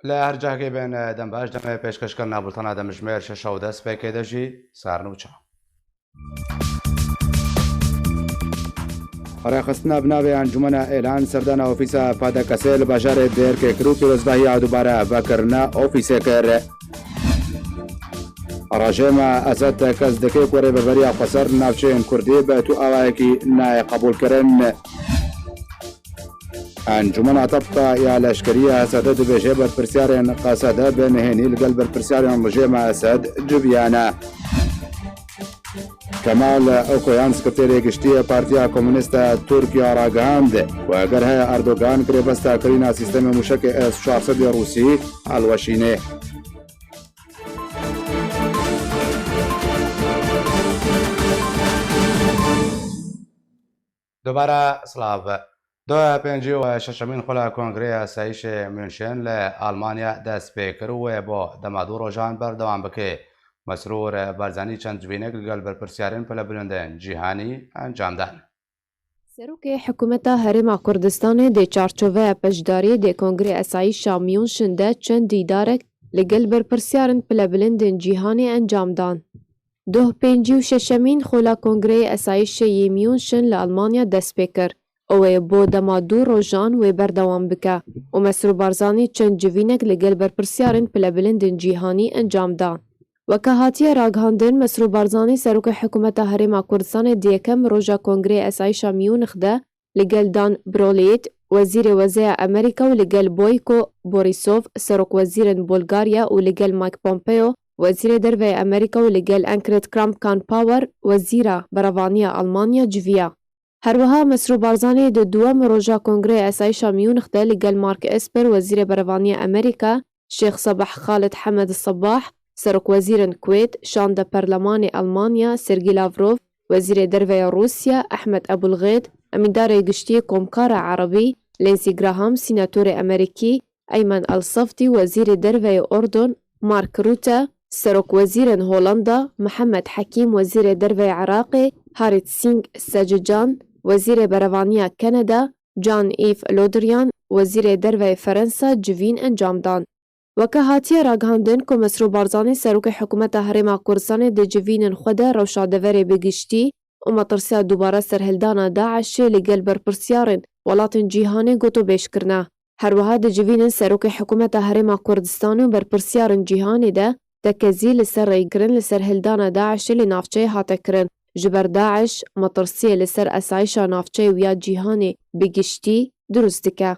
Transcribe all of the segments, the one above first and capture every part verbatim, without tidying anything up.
Li her cihekê bên, dem baş, demê pêşkêşkirina bultena demjimêr şeş û deh pêkê de jî sernûçe. Rêxistina bi navê Encûmena Êlan serdana ofîsa P D K S'ê li bajarê Dêrkê kir û pîrozbahiya dubare vekirina ofîsê kir. Rejîma Esed tekez dike ku rêveberiya xweser li navçeyên Kurdî bi tu awayekî nayê qebûlkirin. Encûmena Tebqa ya Leşkerî ya Esed dibêje berpirsyarên Qesede bi nihênî li gel berpirsyarên rejîma Esed civiyane. Kemal Okoyan, sekreterê giştî yê Partiya Komûnîst a Tirkiye, ragihand ku eger heye Erdogan girêbesta kirîna sîstemê mûşekê S çar sed ê Rûsî hilweşînê. Dubare silav. Duya pêncî û şeşemîn xula Kongreyê Asayîşê München li Almanya dest pê kir û wê bo dema du rojan berdewam bike. Mesrûr Barzanî çend civînek li gel berpirsyarên pilebilindên cîhanî encam dan. Serokê Hikûmeta Herêma Kurdistanê dê çarçoveya beşdariyê dê Kongrê Esayîşa München de çend dîdarek li gel berpirsyarên pilebilindên cîhanê encam dan. Duh pêncî û şeşemîn xula Kongreyê Esayîşê yê München li Almanya dest pê kir û wê bo dema du rojan wê berdewam bike û Mesrûr Barzanî çend civînek li gel berpirsyarên pilebilindên cîhanî encam dan. Weke hatiye ragihandin, Mesrûr Barzanî, Serokê Hikûmeta Herêma Kurdistanê di yekem roja Kongreyê Esayîşa Miyûnix de li gel Dan Brolît, Wezîrê Wezeya Amerîka û li gel Boyko Borisov, Serokwezîrên Bulgarya û li gel Mike Pompeo, Wezîrê Derve yê Amerîka û li gel Ingrid Kramp-Karrenbauer, Wezîra Berevaniya Almanya civiya. Her wiha Mesrûr Barzanî di duwem roja Kongreyê Esayîşa Miyûnix de li gel Mark Esper, Wezîrê Berevaniya Amerîka, Şêx Sebah Xalid Hemed Sebah, Serokwezîrên Kuwêt, şande Perlemanê Almanya, Sergî Lavrov, Wezîrê Derve ya Rûsya, Ehmed Ebulxêt, Emîndarê Giştî yê Komkara Erebî, Lindsey Graham, Sînatorê Amerîkî, Eymen El Safdî, Wezîrê Derve yê Urdun, Mark Rutte, Serokwezîrên Holanda, Mihemed Hekîm, Wezîrê Derve yê Iraqê, Harît Singh Sejecan, Wezîrê Berevaniya Kanada, Jean-Yves Le Drian, Wezîrê Derve yê Ferensa civîn encam dan. Weke hatiye ragihandin ku Mesrûr Barzanî, Serokê Hikûmeta Herêma Kurdistanê di civînên xwe de rewşa deverê bi giştî û metirsiya dubare serhildana DAIŞê li gel berpirsyarên welatên cîhanê gotûbêj kirine. Her wiha di civînên Serokê Hikûmeta Herêma Kurdistanê û berpirsyarên cîhanê de tekezî li ser rêkirin li serhildana DAIŞê li navçeyê hate kirin. Ji ber DAIŞ metirsiyê li ser esayîşa navçeyê û ya cîhanê bi giştî dirust dike.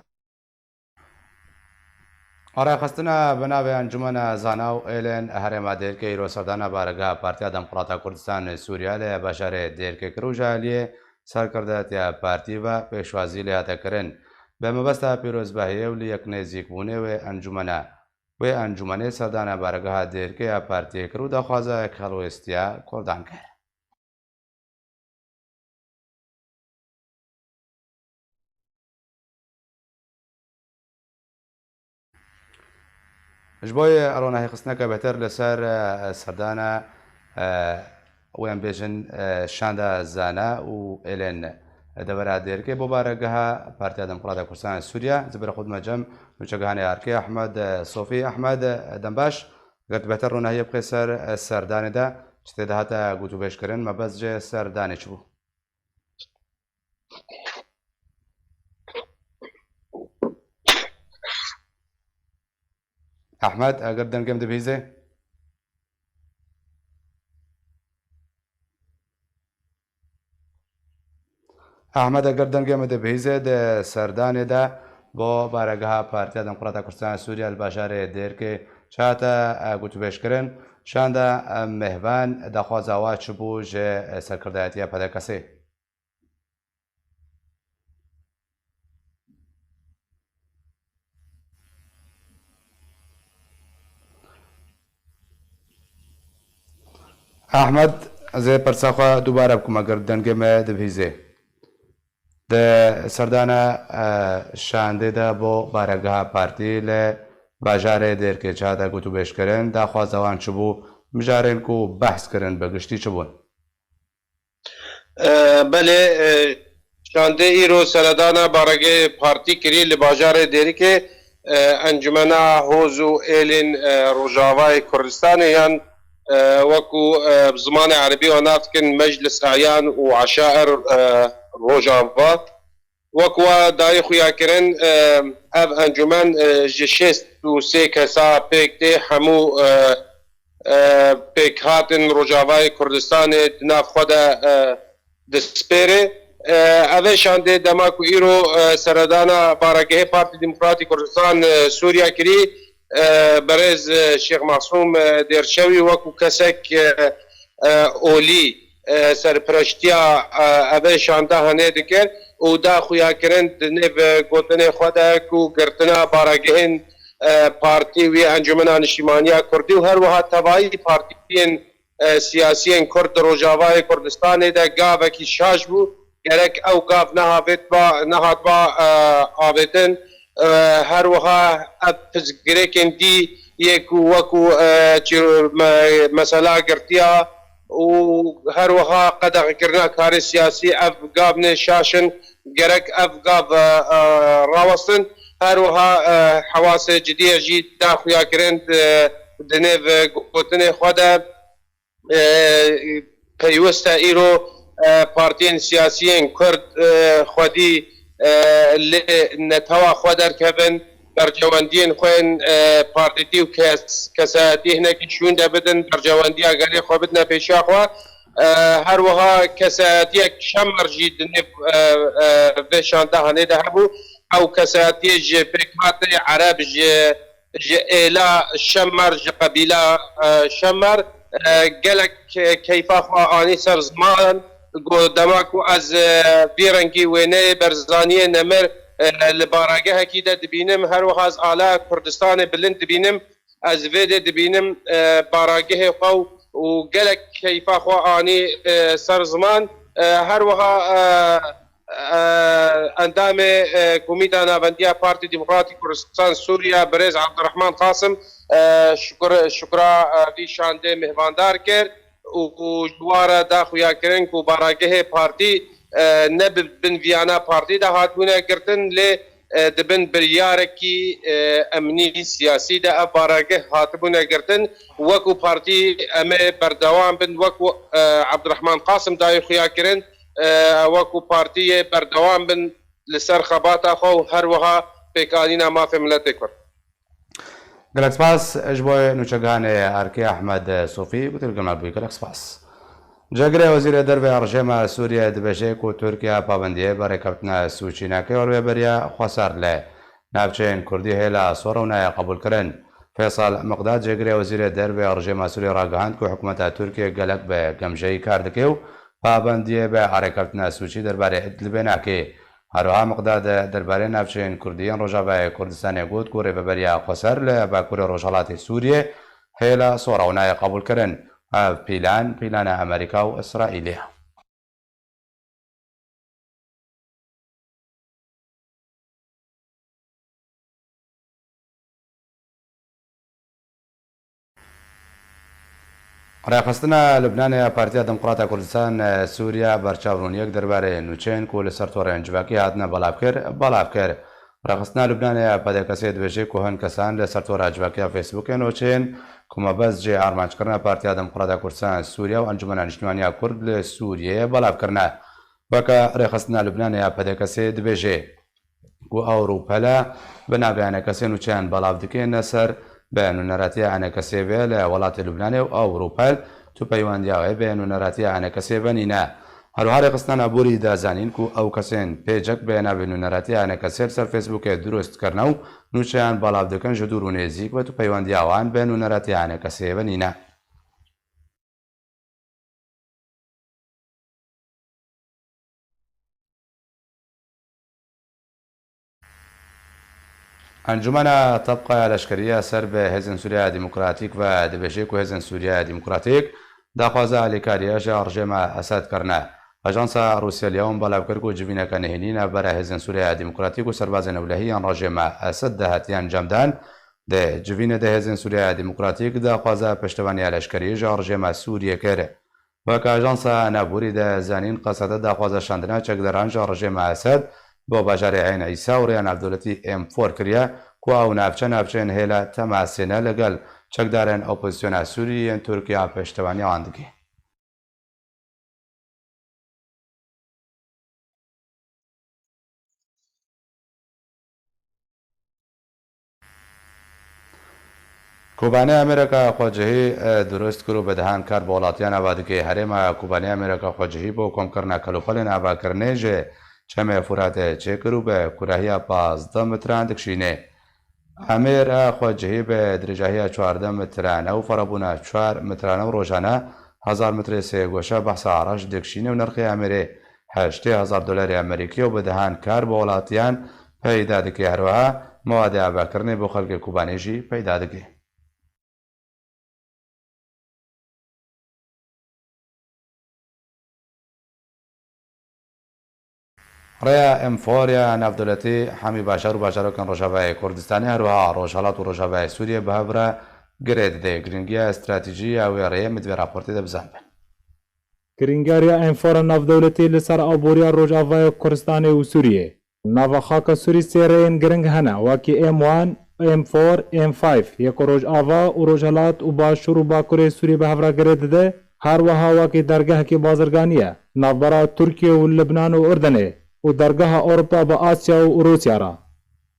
Rêxistina bi navê Encûmena Zana û Êlên Herêma Dêrkê îro serdana baregeha Partiya Demokrata Kurdistan Sûriye li bajarê Dêrkê kir û ji aliyê serkirdatiya partî ve pêşwazî lê hate kirin. Bi mebesta pîrozbahiyê û li yek nêzîkbûnê wê encûmena, wê encûmenê serdana baregeha Dêrkê ya partiyê kir û daxwazayek helwêstiya Kurdan kir. Ji bo ronahîxistineke bêhtir li ser, e, serdana, e, wê em bêjin, e, şanda Zana û Êlên devera Dêrkê bo baregeha Partiya Demokrata Kurdistan Sûriye, zibira xwe dime cem nûçegihanê Arkê Ehmed, e, Sofî. Ehmed, e, dembaş. Eger tu bêhtir ronahiyê bixê ser, e, serdanê de, çi tê de hate gotûbêjkirin, mebest ji serdanê çi bû? Ehmed, eger dengê min dibihîzê? Ehmed, eger dengê min dibihîzê, di serdanê de bo baregeha Partiya Demokrata Kurdistan Sûriye li bajarê Dêrkê çi hate, e, gotûbêjkirin, şanda, e, mêvan daxwaza we çi bû ji, e, serkirdayetiya P D K S'ê? Ehmed, ez ê pirsa xwe dubare bikim, eger dengê me dibihîzê. Di serdana, e, şandê de bo baregeha partî li bajarê Dêrkê çi hate gotûbêjkirin, daxwaza wan çi bû, mijarên ku behs kirin bi giştî çi bûn? E, belê, e, şandê îro seredana baregehê partî kirî li bajarê Dêrikê, e, Encumena Hoz û Êlên, e, Rojavayê Kurdistanê yan, e, wekû, e, bi zimanê erebî wan nav dikin Meclis Eyan û Eşair, e, Rojava. Wek we dayê xuya kirin, e, ev encûmen, e, ji şêst û sê kesa pêk tê, hemû, e, e, pêkhatin Rojavayê Kurdistanê di nav xwe de, e, dispêre. E, ev ê şandê dema ku îro, e, seredana baragehê Partî Demokratîk Kurdistan, e, Sûriye kirî, e, berêz, e, Şêx Masûm, e, Dêrçewî wekû kesek, e, e, olî, e, serpireştiya, e, ev ê şanda hene dikir û da xuya kirin di nêv gotinê xwe de ku girtina baragehên, e, partî wî Encûmena Niştîmaniya Kurdî û her wiha tevayî partiyên, e, siyasiyên Kurd di Rojavayê Kurdistanê de gavekî şaş bû. Gerek ew gav nehavêtba, nehatba, e, avêtin. E, her wiha ev pirsgirêkên dî yê ku wekû, e, çi-, me-, mesela girtiya û her wiha qedexekirina karê siyasî ev gavnê şaş in. Gerek ev gav, e, e, rawestin. Her wiha, e, hewasê cidî ye jî da xuya kirin di, di nêv gotinê xwe de. E, peywist e îro, e, partiyên siyasiyên Kurd, e, xwedî, e, li netewa xwe derkevin, berjewendiyên xwe yên, e, partîtî û kes-, kesayetî hinekî şûnde bidin, berjewendiya gelê xwe bidine pêşiya xwe. E, her wiha kesayetiyek Şemer jî di nêv, e, e, vê şandehanê de hebû. Ew kesayetiyê ji pêkhatê Ereb, ji ji êla Şemer, ji qebîla, e, Şemer, e, gelek ke-, keyfa xwe anî ser ziman. Got, dema ku ez, e, vî rengî wêneyê Berzaniyê Nemir, e, li baragehekî de dibînim, her wiha ez ala Kurdistanê bilind dibînim, ez vê dê dibînim, e, baragehê xwe û, û gelek keyfa xwe anî, e, ser ziman. E, her wiha, e, e, endamê, e, Komîta Navendiya Partî Demokratîk Kurdistan Sûriye, birêz Abdurrahman Qasim, e, şukr-, şukra, e, vî şandê mêhvandar kir û, û ji wan re da xuya kirin ku baragehê partî, e, ne bi bin viyana partî de hatibûne girtin, lê, e, di bin biryarekî, e, emnî siyasî de ev barageh hatibûne girtin. Wekû partî em ê berdewam bin, wekû, e, Abdurrahman Qasim dayê xuya kirin, e, wekû partiyê berdewam bin li ser xebata xwe û her wiha pêkanîna mafê miletê Kurd. Gelek spas ji bo nûçegihanê Erkê Ehmed Sofî, gotinê gel me bûyî. Gelek spas. Cegirê Wezîrê Derve ya Rejêma Sûriyê dibêje ku Tirkiye pabendiyê bi rêkeftina Sûçî neke û li wê beriya xweser li navçeyên Kurdî hêla sor û nayê qebûlkirin. Feysal Miqdad, cêgirê Wezîrê Derve ya Rejêma Sûriyê ragihand ku hikûmeta Tirkiyê gelek bi gemjeyî kar dike û pabendiyê bi rêkeftina Sûçî derbarê Idlibê nake. Her wiha Miqdad derbarê navçeyên Kurdî yên Rojavayê Kurdistanê got ku rêveberiya xweser li Bakurê Rojhelatê Sûriyê hêla sor û nayê qebûlkirin. Ev pîlan, pîlana Amerîka û Îsraîlê ye. Rêxistina Lubnanê ya Partiya Demokrata Kurdistan, e, Sûriye berçavbûniyek derbarê nûçeyên ku li ser torên civakî hatine belav kir, belav kir. Rêxistina Lubnanê ya P D K S'ê dibêje ku hin kesan li ser tora civakî ya Facebookê nûçeyên ku mebest ji armanckirina Partiya Demokrata Kurdistan Sûriye û Encûmena Niştimanî ya Kurd li Sûriyeyê belav kirine. Weke Rêxistina Lubnanê ya P D K S'ê dibêje ku ew rûpele bi navê enekesê nûçeyan belav dike, ne ser bi nûneratiya enekesê ve li welatê Lubnanê û ew rûpel tu peywendiya wê bi nûneratiya enekesê ve nîne. Her wiha rêxistina Nabûrî da zanîn ku ew kesên pêcek bi navê nûneratiya enekesê li ser Facebookê dirust kirine û nûçeyan belav dikin, ji dûr û nêzîk ve tu peywendiya wan bi nûneratiya enekesê ve nîne. Encûmena Tebqa ya Leşkerî ya ser bi Hêzên Sûriya Demokratîk ve dibêje ku Hêzên Sûriya Demokratîk daxwaza alîkariya ji rejêma Esed kirine. Ajansa Rûsya li Yawn belav kir ku civîneke nehênî navbera Hêzên Sûriya Demokratîk û serbazên ewlehî yên rejêma Esed de hatiye encamdan. Di civînê de Hêzên Sûriya Demokratîk daxwaza piştevaniya leşkerî ji rejêma Sûriyê kir. Weke ajansa Navborî de zanîn, Qesede daxwaza şandina çekdaran ji rejêma Esed bo bajarê Eyn Îsa û rêya navdewletî M four kiriye ku ew navçe navçeyên hêle temasê ne li gel çekdarên opozisyona Sûrî yên Tirkiye pêştevaniya wan dike. Kobanê Amerîka xwecihî, e, dirust kir û bi dehan kar bi welatiyan ava dike. Herêma Kobanê Amerîka xwecihî bo komkirina kelûpelên avakirinê ji Çemê Furatê çêkir û bi kurahiya pazdeh metran dikişîne. Amêra xwecihî bi dirêjahiya çardeh metrane û ferabûna çar metrane û rojane hezar metrê sêgoşa behsa araş dikişîne û nirxê amêrê heştê hezar dolarê Amerîkî û bi dehan kar bi welatiyan peyda dike. Her wiha mewadê avakirinê bo xelkê Kobanê jî peyda dike. Rêya M four ya navdewletî hemî bajar û bajarokên Rojavayê Kurdistanê, her wiha Rojhilat û Rojavayê Sûriyê bi hev re girê dide. Girîngiya stratejî ya wê rêyê em ê di vê raportê de bizanibin. Girîngiya rêya M four a navdewletî li ser aboriya Rojavayê Kurdistanê û Sûriyê. Nava xaka Sûrî sê rêyên giring hene, wekî M one, M four, M five, yê ku Rojava û Rojhilat û Başûr û Bakurê Sûrî bi hev re girê dide, her wiha wekî dergehekî bazirganî ye, navbera Tirkiye û Libnan û Urdunê û dergeha Ewropa bi Asya û Rûsya re.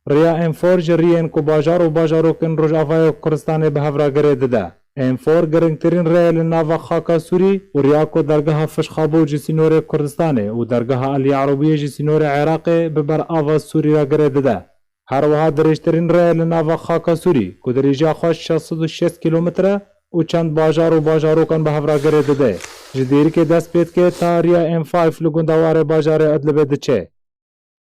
Rêya M four ji riyên ku bajar û bajarokên Rojavayê Kurdistanê bi hev re girê dide. M four giringtirîn rê ye li nava xaka Sûrî û riya ku dergeha Fişxabû ji sînorê Kurdistanê û dergeha Elî Erobiyê ji sînorê Iraqê bi ber ava Sûrî re girê dide. Her wiha dirêjtirîn rê ye li nava xaka Sûrî ku dirêjiya xwe şeş sed û şêst kîlometre û çend bajar û bajarokan bi hev re girê dide. Ji Dêrikê dest pê dike ta riya M five li gundewarê bajarê Idlibê diçe.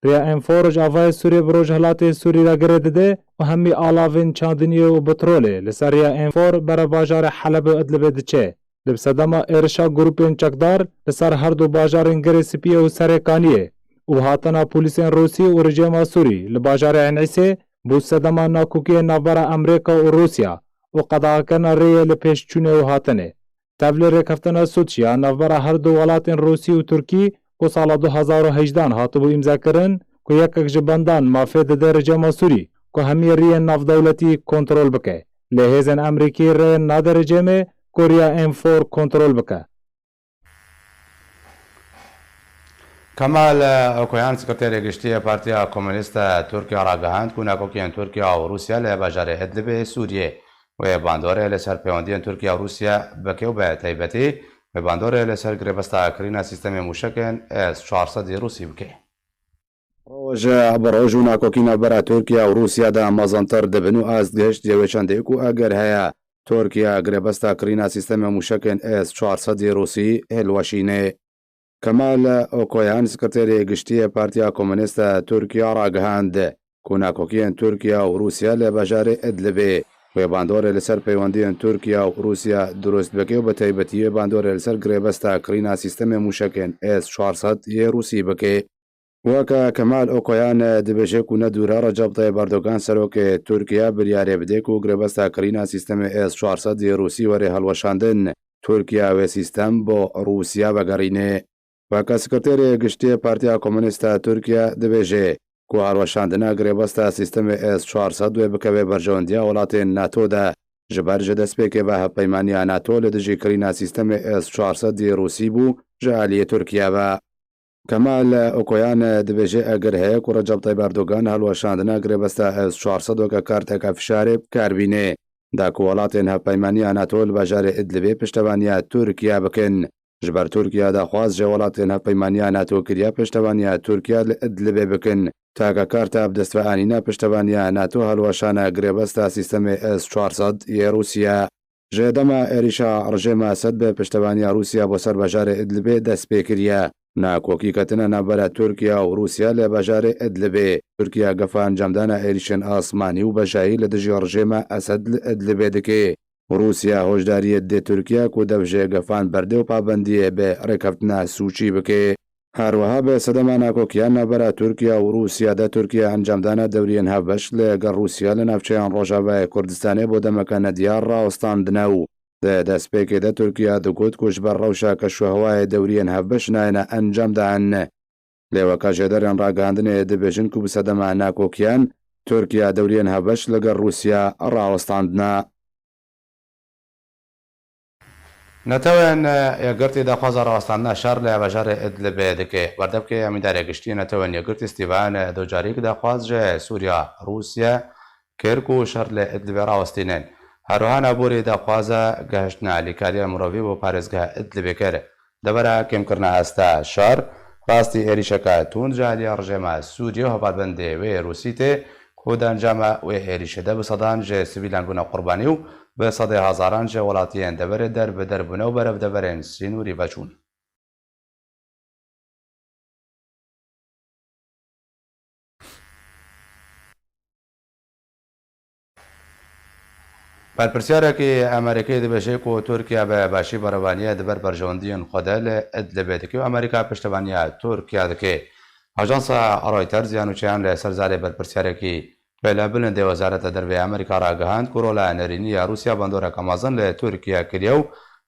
Rêya M four Rojavayê Sûriyê bi Rojhilatê Sûrî re girê dide û hemî alavên çandiniyê û petrolê li ser rêya M four bere bajarê Heleb û Idlibê diçe. Li bi sedema êrişa grûpên çekdar li ser her du bajarên Girê Spiyê û Serê Kaniyê û hatina polîsên Rûsî û rejêma Sûrî li bajarê Ên Îsê bû sedema nakokiyê navbera Amerîka û Rûsya û qedexekirina rêyê li pêşçûnê û hatinê. Tevlê rêkeftina Soçiya navbera her du welatên Rûsî û Tirkî ku sala du hezar û hejdan hatibû îmzekirin, ku yekek ji bendan mafê dide rejêma Sûrî, ku hemî riyên navdewletî kontrol bike. Lê hêzên Amerîkî rê nade rejêmê ku riya M four kontrol bike. Kemal Okoyan, Sekreterê Giştî yê Partiya Komûnîst a Tirkiye ragihand ku nakokiyên Tirkiye û Rûsya li bajarê Idlibê Sûriyê wê bandorê li ser peywendiyên Tirkiye û Rûsya bike û bi taybetî wê bandorê li ser girêbesta kirîna sîstemê mûşekên S çar sed yê Rûsî bike. Roj bi roj û nakokî navbera Tirkiye û Rûsya de mezintir dibin û ez gihişt yê wê çendê ku eger heye Tirkiye girêbesta kirîna sîstemê mûşekên S çar sed yê Rûsî hilweşîne. Kemal Okoyan, Sekreterê Giştî yê Partiya Komûnîst a Tirkiye ragihand ku nakokiyên Tirkiye û Rûsya li bajarê Idlibê wê bandorê li ser peywendiyên Tirkiye û Rûsya dirust bike û bi taybetî wê bandorê li ser girêbesta kirîna sîstemê mûşekên S çar sed yê Rûsî bike. Weke Kemal Okoyan dibêje ku ne dûr e Recep Tayyip Erdogan, serokê Tirkiye, biryarê bide ku girêbesta kirîna sîstemê S çar sed yê Rûsî were hilweşandin, Tirkiye wê sîstem bo Rûsya vegerîne. Weke Sekreterê Giştî yê Partiya Komûnîst a Tirkiye dibêje ku hilweşandina girêbesta sîstemê S çar sed wê bikeve berjewendiya welatên NATO de, ji ber ji destpêkê ve hevpeymaniya NATO li dijî kirîna sîstemê S çar sed yê Rûsî bû ji aliyê Tirkiye ve. Kemal Okoyan dibêje, eger heye ku Recep Tayyip Erdogan hilweşandina girêbesta S çar sed weke karteke fişarê bi kar bîne, da ku welatên hevpeymaniya NATO li bajarê Idlibê piştevaniya Tirkiye bikin. Ji ber Tirkiye daxwaz ji welatên hevpeymaniya NATO kiriye piştevaniya Tirkiye li Idlibê bikin. Taka karta bi dest ve anîna piştevaniya NATO hilweşana girêbesta sîstemê S çar sed yê Rûsya. Ji dema êrîşa rejêma Esed bi piştevaniya Rûsya bo ser bajarê Idlibê dest pê kiriye, nakokî ketine navbera Tirkiye û Rûsya li bajarê Idlibê. Tirkiye gefa encamdana êrîşên asmanî û bejayî li dijî rejêma Esed li Idlibê dike. Rûsya hoşdariyê dide Tirkiye ku dev ji gefan berde û pabendiyê bi rêkeftina Sûçî bike. Her wiha bi sedema nakokiya navbera Tirkiye û Rûsya de Tirkiye encamdana dewriyên hevbeş li gel Rûsya li navçeyên Rojavayê Kurdistanê bo demeke nediyar rawestandine û di destpêkê de Tirkiye digot ku ji ber rewşa keşûhewayê dewriyên hevbeş nayêne encamdan. Lê weke jêderên ragihandinê dibêjin ku bi sedema nakokiyan Tirkiye dewriyên hevbeş li gel Rûsya rawestandine. Netewên Yekgirtî daxwaza rawestandina şer li bajarê Idlibê dike. Berdevkê Emîndarê Giştî Netewên Yekgirtî Stîvan Dujarîk daxwaz ji Sûriya, Rûsya kir ku şer li Idlibê rawestînin. Her wiha Naborî daxwaza gehiştina alîkariya mirovî bo parêzgeha Idlibê kir. Devera kêmkirina asta şer, rastî êrîşeke tund ji alîya rejêma Sûriyê û hevalbendê wê Rûsî tê, ku di encama wê êrîşê de bi sedan ji sivîlan bûne qurbanî û bi sedê hezaran ji welatiyên deverê der bi der bûne û berevdeverên sînorî veçûn. Berpirsiyarek Amerîkî dibêje ku Tirkiye bi başî berevaniyê di ber berjewendiyên xwe de li Idlibê dike û Amerîka piştevaniya Tirkiye dike. Ajansa Reuters ya nûçeyan li ser zarê berpirsiyarek bi bilind ê Wezareta Derve ya Amerîka ragihand ku rola nerînî ya Rûsya bandoreke mezin li Tirkiye kiriye û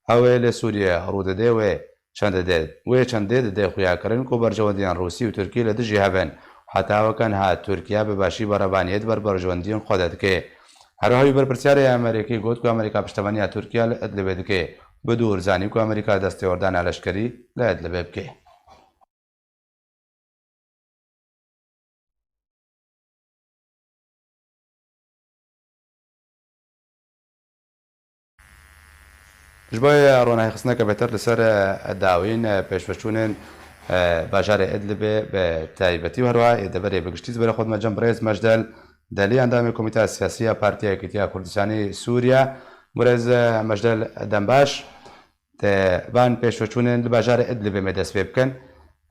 ew ê li Sûriyê rû dide wê çendê de, wê çendê dide xuyakirin ku berjewendiyên Rûsî û Tirkî li dijî hev in. Heta weke niha Tirkiye bi başî berevaniyê di ber berjewendiyên xwe de dike. Her wiha wî berpirsiyarê Amerîkî got ku Amerîka piştevaniya Tirkiye li Idlibê dike. Bi dûr zanî ku Amerîka destê werdana leşkerî li Idlibê bike. Ji bo ronahîxistineke bêhtir li ser, e, dawîn, e, pêşveçûnên, e, bajarê Idlibê bi taybetî û herwiha ê deverê bi giştî, ji ber xwe dime cem birêz Mecdel Delî, endamê Komîteya Siyasî ya Partiya Yekîtiya Kurdistanê Sûriye. Birêz, e, Mecdel, dem baş. Di van pêşveçûnên li bajarê Idlibê me dest pê bikin.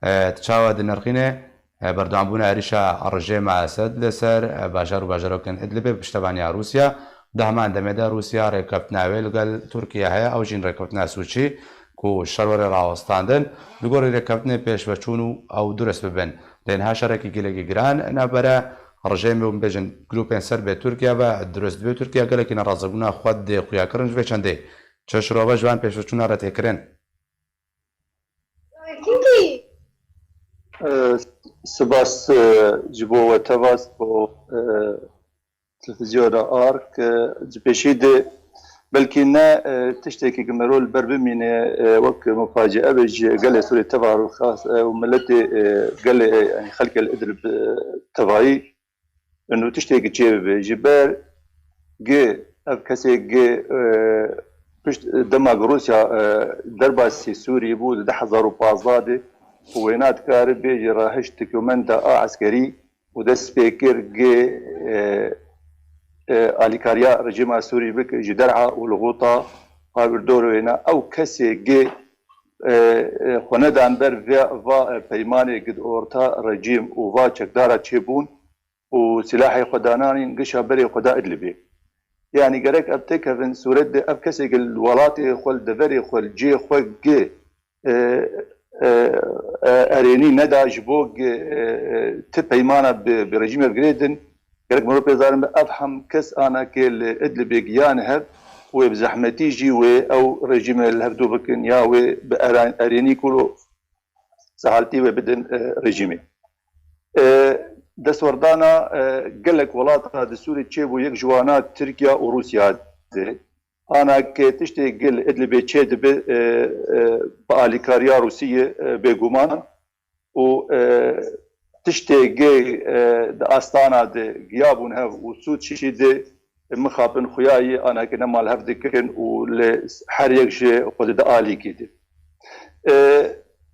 E, tu çawa dinirxîne, e, berdewambûna êrîşa rejêma Esed li ser, e, bajar û bajarokên Idlibê bi piştevaniya Rûsya, di heman demê de Rûsya rêkeftina wê li gel Tirkiye heye, ew jî rêkeftina Sûçî ku şer were rawestandin, li gorî rêkeftinê pêşveçûn û ew durist bibin. Lê niha şerekî gelekî giran navbera rejêmê û bibêjin grûpên ser bê Tirkiye ve durist dibe. Tirkiye gelekî nerazîbûna xwe dê xuyakirin ji vê çendê. Çi şirove ji van pêşveçûna re tê kirin? Eh, spas, eh, ji bo we teva, ji bo, eh, televîzyona Ark, eh, ji pêşî de belkî ne, eh, tiştekî ku merov li ber bimîne, eh, wek mufaciye be ji gelê Sûrê teva rûxas, eh, û miletê, eh, gelê, eh, yanî xelkê li Idlib, eh, tevayî. Û tiştekî çê bibe. Ji ber gi ev kesê gi, e, pişt dema gi Rûsya, e, derbasî Sûriyê bû di du hezar û pazdeh de û wêna dikare bêjî rahişt dokumenta a eskerî û dest pê kir gi, e, e, alîkariya rejîma Sûrî bike ji derha û li xûta a wirdor wêna. Ew kesê gi, e, e, xwe nedan ber vê, va, e, peymanê gi di orta rejîm û va çekdara çêbûn, û silahê xwe dananîn gişa berê xwe da Idlibê. Yanî gerek ev têkevin sûret de ev kesê li welatê xwe, li deverê xwe, li cihê xwe gi, e, e, e, erênî neda ji bo gi, e, e, ti peymana bi, bi rejîmê girêdin, gerek mirov pê zarin be ev hem kes ana ke li Idlibê giyan hev û wê bi zehmetî jî wê ew rejîmê li hevdû bikin ya wê bi eran-, erênî ku sehaltî wê bidin, e, rejîmê. E, destwerdana, e, gelek welata di Sûrê çêbû, yek ji wana Tirkiya û Rûsya de. Ana ke tiştê gil Idlibê çê dibe, e, e, bi alîkariya Rûsiyê, e, bêguman û, e, tiştê gê, e, di astana de giyabûn hev û sûd şî de mixabin xuya yê anakine mal hev dikin û li her yek ji xwe dide alîkî de. E,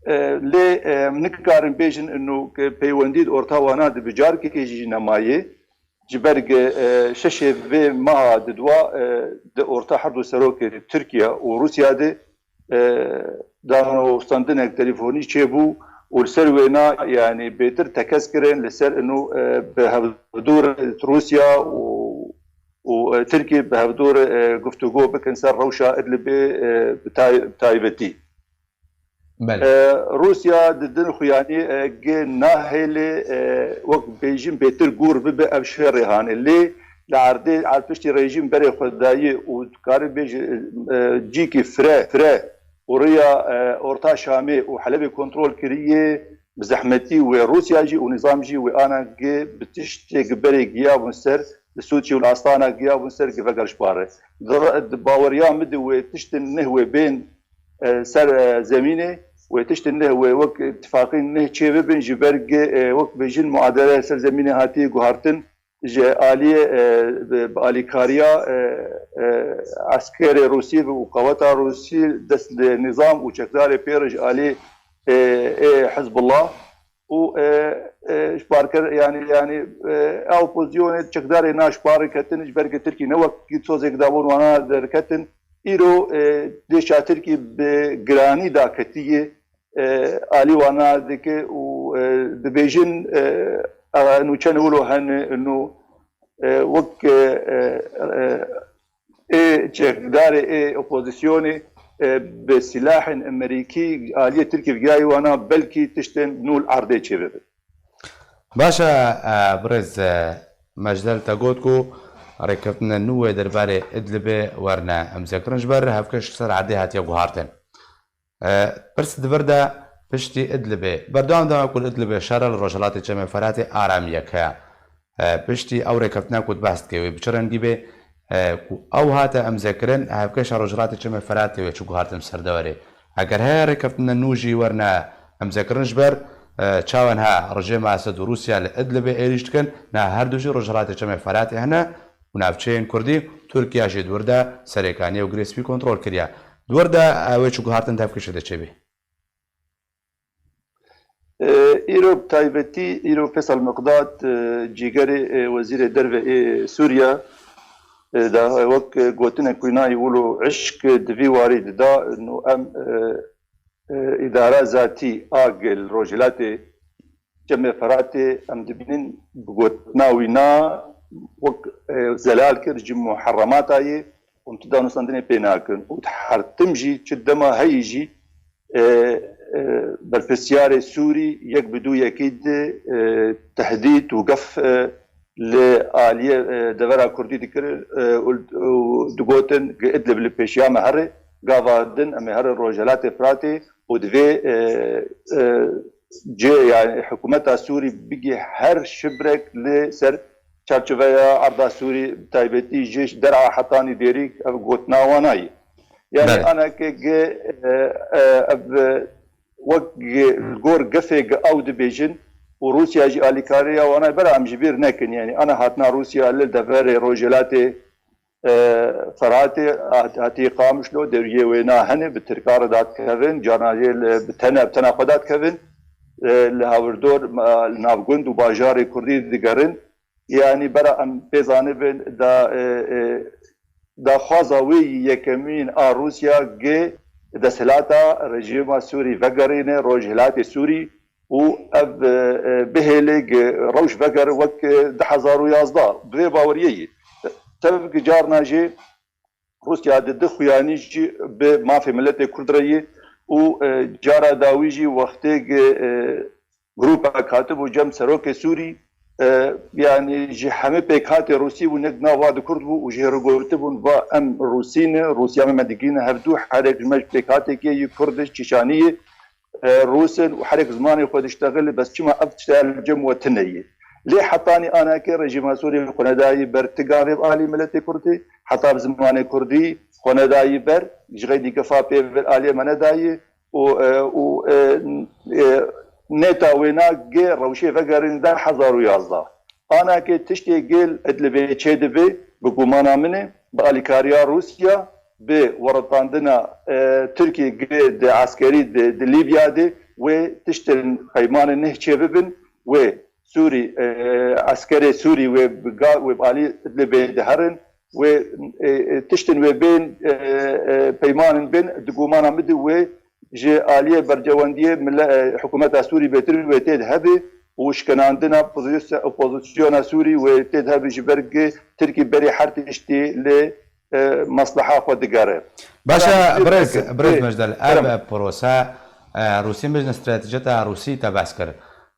e, lê, e, nikarin bêjin ino ke peywendî di orta wana de bi carkekê jî nemaye. Ji ber ke, e, şeşê vê meha di dua, e, di orta her du serokê Tirkiye û Rûsya de, e, danostandinek telefonî çêbû û li ser wêna, yanî bêtir tekez kirin li ser ino, e, bi hevdûr Rûsya û û, e, Tirkî bi hevdûr, e, guftûgo bikin ser rewşa Idlibê, e, bi tay-, bi taybetî. Belê. E, Rûsya di din xuyanî, e, gi nahêlê, e, wek bêjin bêtir gûr bibe ev şerê hanê. Lê li erdê, erdpiştî rejîm berê xwe dayî û dikare bêje, e, cîkî fire, fire û rêya, e, Orta Şamê û Helebê kontrol kiriye, bi zehmetî wê Rûsya jî û nîzam jî wê ana gi bi tiştê gi berê giyabûn ser, li Sûçî û li Astana giyabûn ser gi veger ji pare. Di, di baweriya min de wê tiştin neh wê bên, e, ser, e, zemînê, wê tiştin neh wê wek tifaqî neh çê bibin, ji ber gi, e, wek bêjin muadele ser zemînê hatiye guhartin, ji aliyê, e, bi, bi alîkariya, e, e, eskerê Rûsî û qeweta Rûsî dest li nîzam û çekdarê pê re ji alî, e, ê Hizbullah û, e, e, ji parker, yanî, yanî, e, ew pozîsyonê çekdarê na ji par ketin, ji ber ku Tirkî ne wekî sozek dabûn wana derketin. Îro, e, dêşa Tirkî bi giranî daketiye, e, alî wana dike û, e, dibêjin, e, e, nû çend wilo hene, nû, e, wek, e, e, e, ê çekdarê ê opozisyonê, e, bi silahên Amerîkî aliyê Tirkî vigiyayî wana belkî tiştên nû li erdê çêbibin. Baş e, e, birêz, e, Mecdel te got ku rêkeftinên nû wê derbarê Idlibê werne imzekirin, ji ber hevkeş li ser erdê hatiye guhartin. E, pirs di vir de piştî Idlibê, berdewam dema ku li Idlibê şer e, li rojhilatê Çemê Feratê aramiyek heye. E, piştî ew rêkeftina ku tu behs dikê, wê bi çi rengî bê, e, ku ew hate imzekirin, hevkeşa rojhilatê Çemê Feratê wê çi guhartin ser deverê. Eger heye rêkeftina nû jî werne imzekirin, ji ber, e, çawa niha rejêma Esed û Rûsya li Idlibê êrîş dikin, niha her du jî rojhilatê Çemê Feratê hene û navçeyên Kurdî, Tirkiya jî di wir de Serêkaniyê û Girê Spî kontrol kiriye. Di wir de, e, wê çi guhartin di hevkeşê de çêbî? E, îro bi taybetî, îro Feysel Miqdad, e, cîgerê, e, wezîrê derve ê Sûriye, e, da, e, wek, e, gotinek wî nayî wilo eşk, e, di vî warî dida, nû em, e, e, îdara zatî a gel rojhilatê Çemê Feratê em dibînin bi gotina wî na wek, e, zelal kir ji muherremata yê û em tu danûstandinê pê nakin. Û di her tim jî çi dema heyî jî, e, e, berpirsiyarê Sûrî yek bi dû yekî di, e, tehdît û gef, e, li aliyê, e, devera Kurdî dikir, e, û, û digotin, Idlib li pêşiya me here, gava din em ê herin Rojhilatê Firatê û divê, e, e, cê, yani hikûmeta Sûrî bigê her şibrek li ser çarçoveya erda Sûrî, bi taybetî ji dera hetanî dêrî ev gotina wana ye. Yani Belê. aneke ge, e, e, ev, e, wek ge, li gor gefê ge ew dibêjin û Rûsya jî alîkariya wana bera em ji bîr nekin. Yani ana hatina Rûsya li deverê Rojhilatê, e, Feratê, hat-, hatî Qamişlo, deriyê wê na hene, bi Tirka re dadikevin, carna jê li, bi tene, bi tena xwe dadikevin, e, li hawirdor, e, li navgund û bajarê Kurdî digerin. Yani bera em pê zanibin da, e, e, daxwaza wê yî yekemîn a Rûsya gi desthilata rejîma Sûrî vegerîne Rojhilatê Sûrî û ev, e, e, bihêle gi rewş veger wek, e, du hezar û yazdeh. Bi vê baweriyê yî. Tev gi carna jî Rûsya di du xuyanî jî bi mafê miletê Kurd re yî û, e, cara dawî jî wextê gi, e, grûpek hatibû cem serokê Sûrî, e, yanî ji hemî pêkhatê Rûsî bû, nek nava di Kurd bû û jê re gotibûn, va em Rûsî ne, Rûsya me me digihîne hevdû, herek ji me ji pêkhateke yî Kurd e, Çîçanî ye, e, Rûs in û herek zimanê xwe diştexile, bes çima ev tişta li cem we tune ye? Lê hetanî anakê rejîma Sûrî xwe nedayî ber ti gavê bi alî miletê Kurdî, heta bi zimanê Kurdî xwe nedayî ber, ji xeydî gefa pê bi aliyê me nedayî û, e, û, e, e, neta wêna gê rewşê vegerîn du hezar û yazdeh. Anakê tiştê gêl Idlibê çêdibe, bi gumana min e, bi alîkariya Rûsya, bi weritandina, e, Tirkî gi di eskerî di, di Lîbya de wê tiştên peymanê neh çêbibin, wê Sûrî, e, eskerê Sûrî wê bi ga-, wê bi alî Idlibê diherin, wê, e, e, tiştin wê bên, e, e, peymanin bên, di gumana min de wê ji aliyê bercewendiyê mile-, e, hikûmeta Sûrî bêtir wê tê de hebe û şkenandina pozisyon-, opozisyona Sûrî wê tê de hebe, ji ber gi Tirkî berê her tiştî li, e, mesleha xwe digere. Baş e, Bera birêz, birêz Mejdel, ev Kerem. prose, e, Rûsî, mijne stratejiyeta Rûsî te behs kir.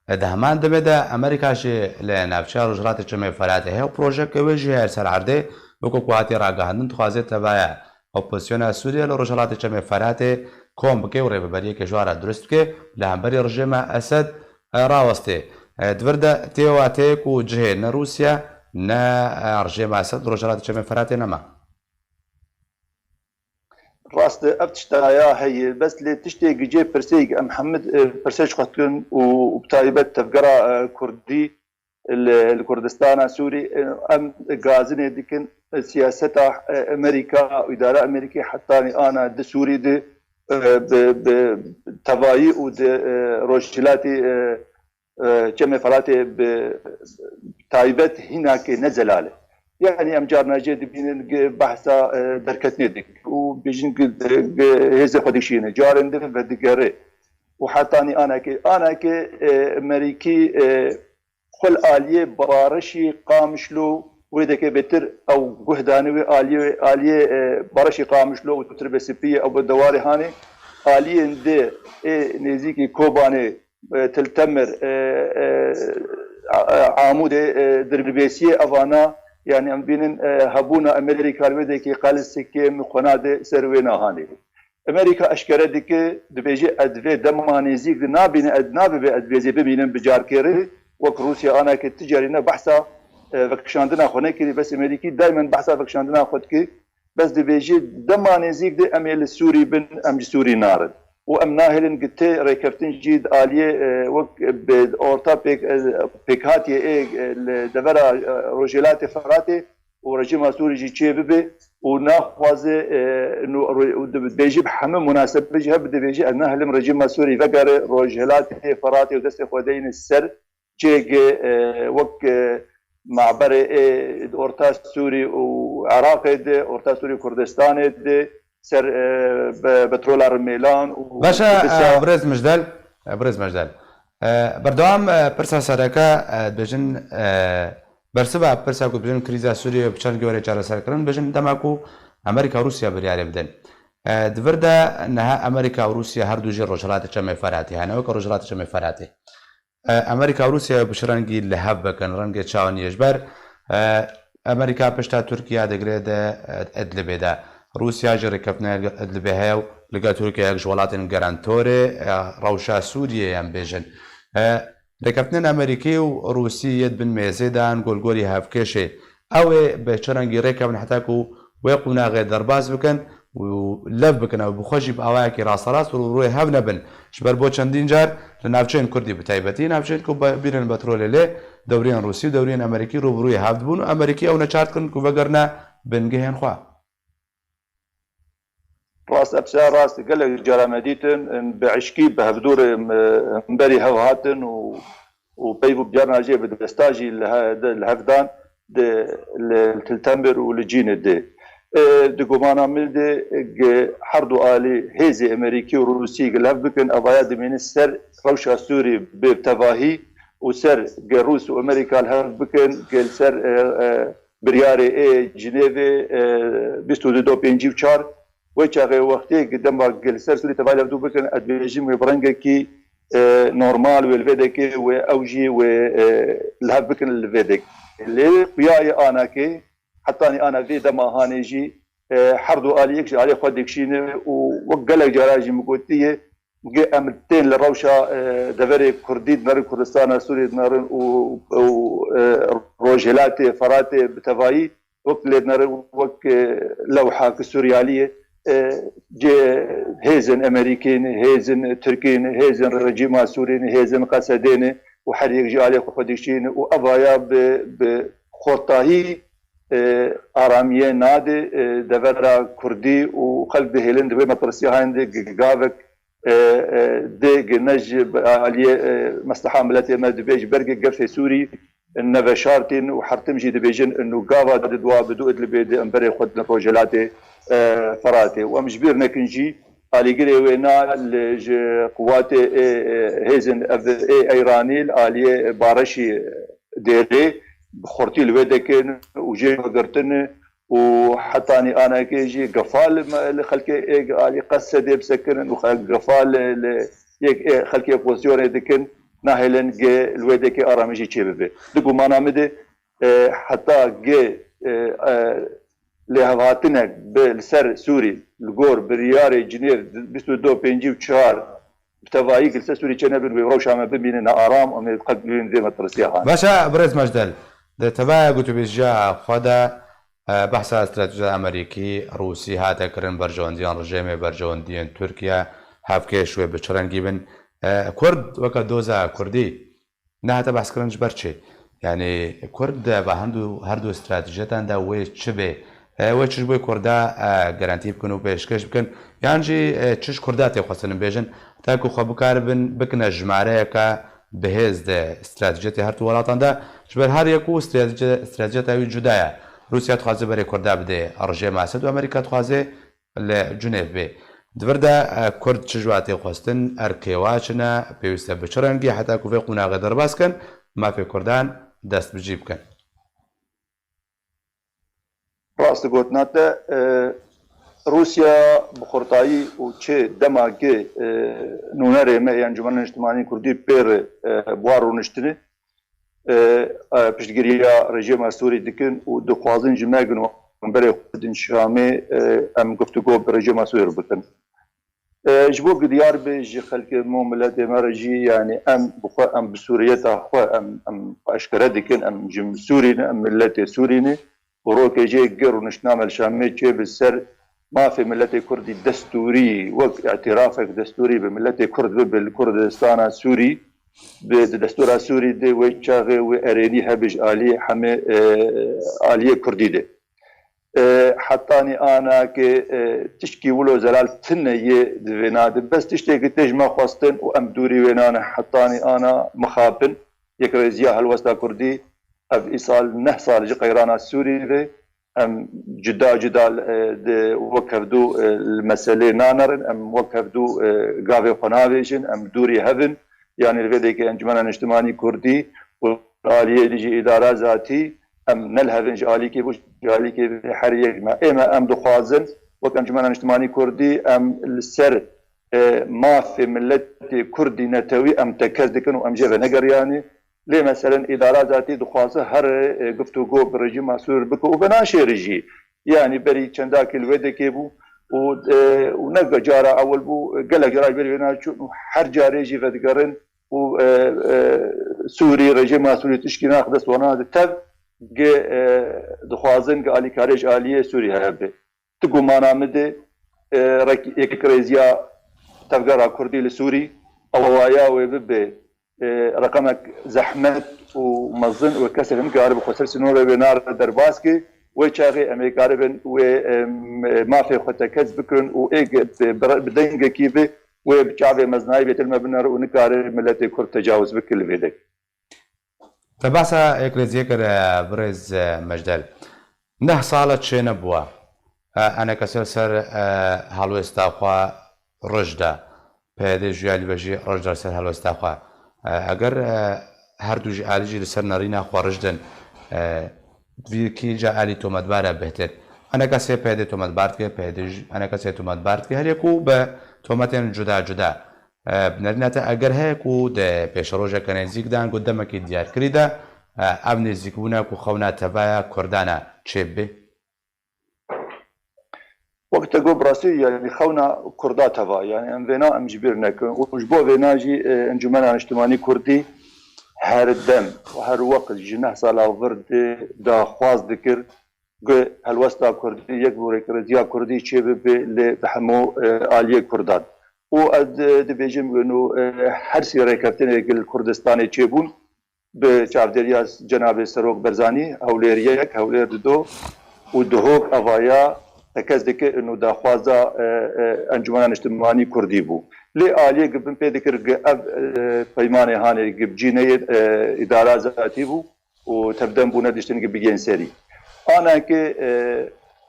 E, di heman demê de Amerîka jî li navçeya Rojhilatê Çemê Feratê heye û projeyeke wê jî heye li ser erdê, weke ku hatiye ragihandin, dixwaze tevaya opozisyona Sûriye li Rojhilatê Çemê Feratê kom bike û rêveberiyeke ji wan re dirust bike, li hemberî rejîma Esed e, rawestê. E, di vir de tê wateyê ku cihê ne Rûsya, ne, e, rejêma Esed, Rojhilatê Çemê Feratê nema. Rast e, ev tişta ya heye. Bes lê tiştê gicê pirsê em hemid, e, pirsê ji xwe dikin û, û bi taybet tevgera, e, Kurdî li, li Kurdistana Sûrî, e, em gazinê dikin, e, siyaseta, e, Amerîka û îdara Amerîkî hetanî ana di Sûrî de, e, bi, bi tevayî û di, e, Rojhilatî, e, e, Çemê Feratê bi taybet hînakê ne zelal e. Yanî em carna jê dibînin gi behsa, e, derketinê dikin û bêjin gi, gi hêzê xwe dikişîne. Carên din vedigere. Û hetanî anakê, anakê, e, Amerîkî, e, xwe li aliyê Bareşî Qamişlo wê deke bêtir ew guh dane wê aliyê, aliyê, e, Bareşî Qamişlo û Tirbê Spiyê ew bi dewarê hanê. Aliyên di ê nêzîkî Kobanê, e, Til Temir, e, e, a-, a-, Amûdê, e, Dirbêsiyê evana, yanî em bînin, e, hebûna Amerîka li wê dekê qel sikê min xwe nade ser wê nahanê. Amerîka eşkere dike, dibêje, ez vê dema nêzîk de nabîne, ez nabibe ez vê zê bimînim bi carkê re, wek Rûsya anakê ti carî ne behsa, e, vekişandina xwe nekirî, bes Amerîkî daymen behsa vekişandina xwe dike. Bes dibêje, dema nêzîk de em ê li Sûrî bin, em ji Sûrî narin. Û em nahêlin gi tê rêkeftin jî di aliyê, e, wek bi orta pêk, e, pêkhatiyê ê, e, li devera, e, Rojhilatê Firatê û rejîma Sûrî jî çê bibe û naxwaze, e, nû-, û dibêje bi hemû munasebet jî hebe dibêje, ez nahêlim rejîma Sûrî vegere Rojhilatê Firatê û destê xwe deyne ser cihê, e, wek, e, maberê, e, di Orta Sûrî û Iraqê de, Orta Sûrî û Kurdistanê de ser, e, be-, petrola Rimêlan û Baş e, Kurdisa. E, birêz Mijdel, e, birêz Mijdel. E, berdewam, e, pirsa sereke, e, dibêjin, e, bersiva pirsa ku dibêjin krîza Sûriyê bi çend gorê çareser kirin, dibêjin dema ku Amerîka Rûsya biryarê bidin. E, di vir de niha Amerîka û Rûsya her du jî Rojhilatê Çemê Feratê hene, weke Rojhilatê Çemê Feratê. E, Amerîka û Rûsya bi çi rengî li hev bikin, rengê çawa niyê? Ji ber, e, Amerîka pişta Tirkiye digire de, e, Idlibê de. Rûsya jî rêkeftinê li Idlibê heye û li gel Tirkiye yek ji welatên garantorê, e, rewşa Sûriyê em bêjin. E, rêkeftinên Amerîkî û Rûsî yê di bin mêzê de an, gol golî hevkêşê. Ew ê bi çi rengî rêkevin heta ku wê qonaxê derbas bikin û lev bikin ew bi xwe jî bi awayekî rasterast rûbirûyê hev nebin. Ji ber bo çendîn car li navçeyên Kurdî bi taybetî, navçeyên ku be-, bîrên petrolê lê dewriyên Rûsî û dewriyên Amerîkî rûbirûyê hev dibûn û Amerîkî ew neçar dikirin ku vegerine bingehên xwe. Rast, ev pirsê rast e. Gelek cara me dîtin, em bi eşkî, bi hevdûr, em, em berî hev hatin û, û peyv û carna jê bi desta jî li he-, de, li hev dan di, li, li Til Temir û li Cînê de. E, di gumana min de, e, gi her du alî hêzê Amerîkî û Rûsî gi li hev bikin, evaya dimînin ser rewşa Sûrî bi tevahî û ser gi Rûs û Amerîka li hev bikin, gi li ser, e, e, biryarê ê Cinêvê, e, bîst û du do pêncî û çar, wê çaxê wextê gi dema gi li ser Sûrî tevahî li hev du bikin, ez dibêjim wê bi rengekî, e, normal wê li vê dekê wê ew jî wê, e, li hev bikin li vê dekê. Lê xuya ye anakê, hetanî ana vê dema hanê jî, e, her du alî yek ji alê xwe dikişîne û wek gelek cara jî min gotiye, Gi em tên li rewşa, e, deverê Kurdî dinerin, Kurdistana Sûriyê dinerin û, û, e, Rojhilatê Feratê bi tevayî wek lê dinerin, wek, e, lewhak Sûriyaliyê, e, cê hêzên Amerîkî ne, hêzên Tirkî ne, hêzên rejîma Sûrî ne, hêzên Qesedê ne û her yek ji alê xwe dikişîne û evaya bi, bi xortahî, e, aramiyê nade, e, devera Kurdî û xelk dihêlin di wê metirsî hayên de gi-, gavek e, e, dê gi ne ji aliyê, e, Mesleha Miletê me dibê ji ber gi gefê Sûrî neveşartîn û her tim jî dibêjin inu gava di dua bi du Idlibê di em berê xwe din Rojhilatê, e, Feratê. Û em ji bîr nekin jî alîgirê wê na li ji quwatê ê, e, hêzin ev ê Eyranî li aliyê Bareşî dêrê bi xurtî li wê dekin û jê vegirtin û hetanî anekê jî gefal me li xelkê ê alî Qesedê bisekirin û xelk gefal li, li yek ê xelkê opozisyonê dikin, nahêlin gi li wê dekê aramî jî çêbibe. Di gumana min de, e, heta gi, e, e, lêhevhatinek bi li ser Sûrî li gor biryarê Cinêv bîst û du pêncî û çar bi tevayî li ser Sûrî çênebin, wê rewşa me bimînin ne aram, em ê qet bibînin vê metirsiya han. Baş e, birêz Mejdel, di tevaya gotûbêjiya xwe de, e, behsa stratejiyê Amerîkî, Rûsî hate kirin, berjewendiyan rejêmê, berjewendiyên Tirkiye, hevkêş wê bi çi rengî bin. E, Kurd weke doza Kurdî nehate behskirin ji ber çi? Yanî Kurd di va hindu, her du stratejiyetan de wê çi bê? E, wê çi ji bo Kurda, e, garantî bikin û pêşkêş bikin? Yan jî, e, çi ji Kurda tê xwestinin bêjin? Heta ku xwe bikaribin bikine jimareyeke bihêz di stratejiyetê her du welatan de, ji ber her yek û strateji-, stratejiyeta wî cuda ye. Rûsya dixwaze berê Kurda bidê rejêma Esed û Amerîka dixwaze li Cinêv bê. Di vir de, e, Kurd çi ji wa tê xwestin, erkê wa çi ne, pêwîst e bi çi rengî, heta ku vê qonaxê derbas kin, mafê Kurdan dest bi cî bikin. Rast gotina te, e, Rûsya bi xurtayî û çi dema ki, e, nûnerê me ê Encûmena Niştimanî Kurdî pê re, e, bi wan rûniştinê, e, e, piştgiriya rejîma Sûrî dikin û dixwazin ji me gunwanberê xwe din Şamê, e, em guftûgo bi rejîma Sûrî re bikin. E, ji bo ku diyar be ji xelkê me û miletê me re jî, yanî em bi xwe, em bi Sûriyeta xwe, em, em xwe eşkere dikin, em ji Sûrî ne, em miletê Sûrî ne. Û rokê jê gir û niştname li Şamê çê bi ser mafê miletê Kurdî destûrî, wek îtirafek destûrî bi miletê Kurd bibe li Kurdistana Sûrî, bi, di destûra Sûrî de wê çaxê wê erênî hebe ji aliyê hemê, e, aliyê Kurdî de. E, hetanî ana ke, e, tişkî wilo zelal tune yê di vêna de. Bes tiştê ke tê ji me xwestin û em dûrî wêna ne, hetanî ana mixapin, yekrêziya helwesta Kurdî, ev îsal neh sal ji qeyrana Sûrî ve, em cuda cuda, e, di wek hevdû, e, li meselê nanerin, em wek hevdû, e, gavê xwe navêjin, em dûrî hev in, yanî li vê dekê Encûmena Niştimanî Kurdî û aliyê jî îdara zatî, em ne li hev in ji alîkê bû, ji alîkê bê her yek me. Ê me em dixwazin, wek Encûmena Niştimanî Kurdî, em li ser, e, mafê miletê Kurdî netewî em tekez dikin û em jê venegeriyanî. Lê meselen îdara zatî dixwaze here, e, guftûgo bi rejîma Sûr bike û venaşêre jî. Yanî berî çendakî li wê dekê bû û, e, û ne cara ewil bû, gelek cara ji ber vê naçûn û her carê jî vedigerin û, e, e, Sûrî, rejîma Sûrî tişkî nax dest wana di tev gi, e, dixwazin gi alîkarê ji aliyê Sûrî hebe. Ti gumana min de, e, rek-, yekrêziya tevgera Kurdî li Sûrî, ewaya wê bibe, e, reqemek zehmet û mezin û kesek nikare bi xwe ser sînorê wê nare derbas ke, wê çaxê em ê karibin wê, e, m-, mafê xwe tekez bikin û ê ge-, bi, bi, bi dengekî bi wê bi çavê mezinayî bêtir me binere û nikare miletê Kurd tecawuz bike li vê de. Te behsa yekrêziyê kir, e, birêz, e, Mejdel. Neh sal e çê nebûwa. E, enekesê li ser, e, helwêsta xwe rij da. P Y D ji alî ve jî rij da li ser helwêsta xwe. E, eger, e, her du ji alî jî li ser nerîna xwe rij din, e, vî kî ca alî tometbar e bêhtir. Enekesê P Y D tometbar dike, P Y D jî enekesê tometbar dike. Her yek û bi tometên cuda cuda. E, bi nerîna te eger heye ku di pêşerojeke nêzîk de, ango demekî diyarkirî de, e, ev nêzîkbûna ku xewna tevaya Kurdan e çêbibe? Wek te got, bi rastî, yanî xewna Kurda teva, yanî em vêna em ji bîr nekin û ji bo vêna jî, e, Encûmena Niştimanî Kurdî her dem, her wext ji neh sala vir de daxwaz dikir, ku helwesta Kurdî, yek bû rêkrêziya Kurdî çêbibe lê bi hemû, e, aliyê Kurdan. Û ez, e, dibêjim, wêno, e, her sî rêkeftinê li Kurdistanê çêbûn, bi çavdêriya Cenabê Serok Berzanî, Hewlêr yek, Hewlêr dido û Duhok evaya tekez dike, ino daxwaza, e, e, Encûmena Niştimanî Kurdî bû. Lê aliyê gi bin pê dikir gi ev, e, peymanê hanê gi bi cî neyê, e, îdara zatî bû û tevdem bûne diştin ki bigên serî. Aneke, e,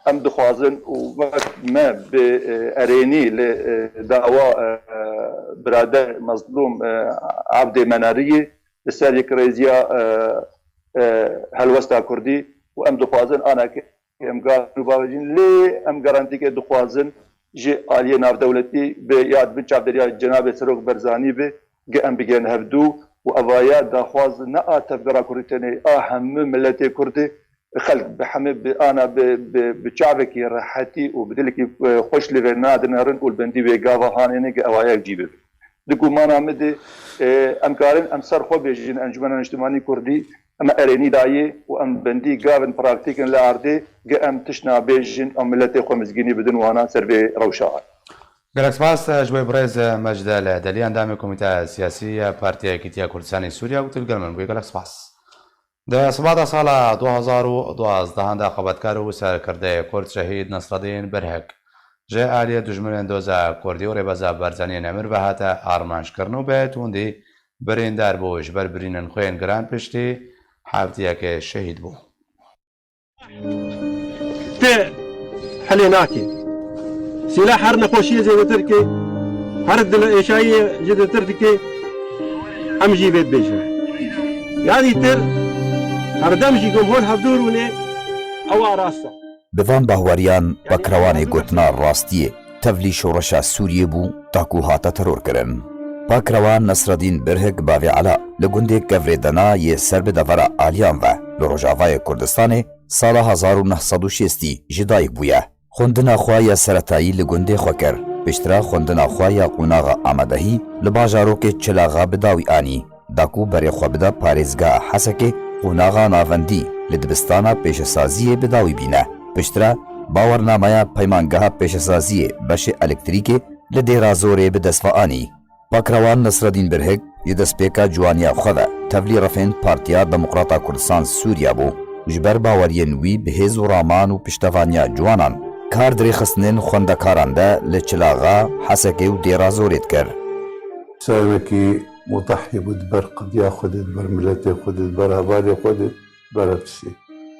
em dixwazin û wek me bi, e, erênî li, e, dawa, e, birader Mezlûm, e, Abdê Menariyê li ser yekrêziya, e, e, helwesta Kurdî û em dixwazin aneke em gavê bavêjin, lê em garantîke dixwazin ji aliyê navdewletî bi ya di bin çavdêriya Cenabê Serok Berzanî bi, gi em bigihên hevdû û evaya daxwaz ne a tevgera Kurdî tenê, a hemû miletê Kurdî, xelk bi hemî bi ana bi, bi, bi çavekî rehetî û bi dilekî, e, xweş li vê nadinerin û li bendî wê gava hanê ne gi evaya cî bibe. Di gumana min de, e, em karin em ser xwe bêjin, Encûmena Niştimanî Kurdî, em erênî dayê û em bendî gavin praktîkin li erdê, ge em tişt nabêjin, em miletê xwe mizgînî bidin wana ser vê rewşa. Gelek spas, e, ji bo birêz, e, Mecdel Delî, endamê Komîteya Siyasî ya Partiya Yekîtiya Kurdistanê Sûriye û tu li gel min bûyî. Gelek spas. Di sibata sala du hazar û duwazdeh de xebatkar û serkirdeyê Kurd şehîd Nesredîn Birhik ji aliyê dijminên doza Kurdî û rêbeza Barzaniyê Nemir ve hate armanjkirin û bi tundî birîndar bû. Ji ber birînên xwe yên giran piştî heftiyekê şehîd bû. Tê helê nake. Sîlah her nexweşiyê zêdetir dike, her dil êşayiyê zêdetir dike, em jî vê dibêjin. Ya dîtir herdem jî ku em hol hevdûr bûne, ew a rast e. Bi van bahweriyan Pakrewanê gotina rastiyê tevlî şoreşa Sûriyê bû, ta ku hate terorkirin. Pakrewan Nesredîn Birhik bavê Ela li gundê Kevrê Dena yê ser bi devera Aliyan ve li Rojavayê Kurdistanê sala hezar û neh sed û şêstî ji dayik bûye. Xwendina xwe ya seretayî li gundê xwe kir. Piştre xwendina xwe ya qonaxa amadehî li bajarokê Çilaxa bi dawî anî. Da ku berê xwe bida parêzgeha Hesekê, qonaxa navendî li dibistana pêşesaziyê bi dawî bîne. Piştre bawernameya peymangeha pêşesaziyê beşê elektrîkê li Dêra Zorê bi dest ve anî. Pakrewan Nesredîn Birhik ji destpêka ciwaniya xwe ve tevlî refên Partiya Demokrata Kurdistan Sûriya bû û ji ber baweriyên wî bi hêz û raman û piştevaniya ciwanan kar di rêxistinên xwendekaran de li Çilaxa, Hesekê û Dêra Zorê dikir. Sermekî mudahî bû di ber qediya xwe de, di ber miletê xwe de, di ber hevalê xwe de, di ber her tiştê.